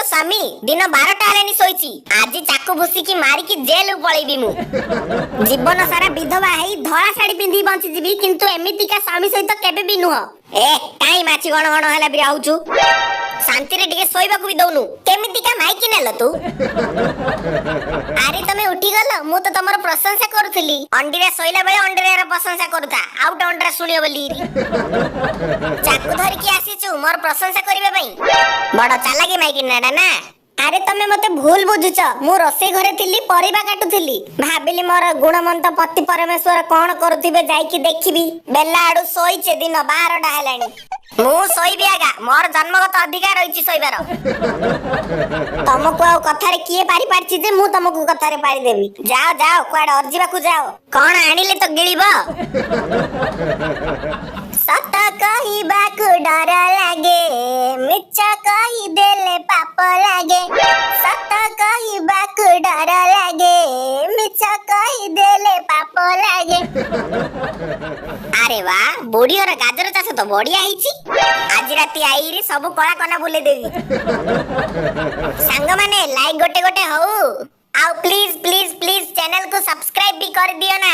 ସ୍ୱାମୀ ଦିନ 12ଟା ହେଲାଣି ଶୋଇଛି। ଆଜି ଚାକୁ ଭୁସିକି ମାରିକି ଜେଲକୁ ପଳେଇବି ମୁଁ। ଜୀବନ ସାରା ବିଧବା ହେଇ ଧଳା ଶାଢୀ ପିନ୍ଧି ବଞ୍ଚିଯିବି, କିନ୍ତୁ ଏମିତିକା ସ୍ୱାମୀ ସହିତ କେବେ ବି ନୁହଁ। ଏ କାଇଁ ମାଛି ଗଣ ଗଣ ହେଲା ବି ଆଉଛୁ? ଶାନ୍ତିରେ ଟିକେ ଶୋଇବାକୁ ବି ଦଉନୁ। କେମିତିକା ମାଇକି ନେଲ ତୁ? ଆରେ, ତମେ ଉଠିଗଲ? ମୁଁ ତ ତମର ପ୍ରଶଂସା କରୁଥିଲି। ଅଣ୍ଡିରା ଶୋଇଲା ବେଳେ ଅଣ୍ଡିରାର ପ୍ରଶଂସା କରୁଥା, ଆଉ ଗୋଟେ ଅଣ୍ଡିରା ଶୁଣିବ ବୋଲି। ଚାକୁ ଧରିକି ଆସିଛୁ ମୋର ପ୍ରଶଂସା କରିବା ପାଇଁ? ବଡ ଚାଲାକି ମାଇକି ନାଟା ନା? ଆରେ, ତମେ ମତେ ଭୁଲ ବୁଝୁଛ। ମୁଁ ରୋଷେଇ ଘରେ ଥିଲି, ପରିବା କାଟୁଥିଲି। ଭାବିଲି ମୋର ଗୁଣମନ୍ତ ପତି ପରମେଶ୍ୱର କଣ କରୁଥିବେ, ଯାଇକି ଦେଖିବି। ବେଲା ଆଡୁ ଶୋଇଛେ, ଦିନ 12ଟା ହେଲାଣି। ମୁଁ ଶୋଇବି ଆଗା, ମୋର ଜନ୍ମଗତ ଅଧିକାର ରହିଛି ଶୋଇବାର। ତମକୁ ଆଉ କଥାରେ କିଏ ପାରି ପାରିଛି ଯେ ମୁଁ ତମକୁ କଥାରେ ପାରିଦେବି? ଯାଅ ଯାଅ, କୁଆଡେ ଅର୍ଜିବାକୁ ଯାଅ। କଣ ଆଣିଲେ ତ ଗିଳିବ? ସତ କହିବାକୁ ଡର ଲାଗେ, ମିଛ କହିଦେଲେ ପାପ ଲାଗେ। ସତ କହିବାକୁ ଡର ଲାଗେ, ମିଛ କହିଦେଲେ ପାପ ଲାଗେ। ଆରେ ବା, ବୁଢୀର ଗାଜର ଚାଷ ତ ବଢିଆ ହେଇଛି। ଆଜି ରାତି ଆଇରି ସବୁ କଳା କନା ବୁଲେଇ ଦେବି। ସାଙ୍ଗମାନେ, ଲାଇକ୍ ଗୋଟେ ଗୋଟେ ହଉ, ଆଉ ପ୍ଲିଜ ପ୍ଲିଜ ପ୍ଲିଜ ଚ୍ୟାନେଲ କୁ ସବସ୍କ୍ରାଇବ ବି କରିଦିଅ ନା।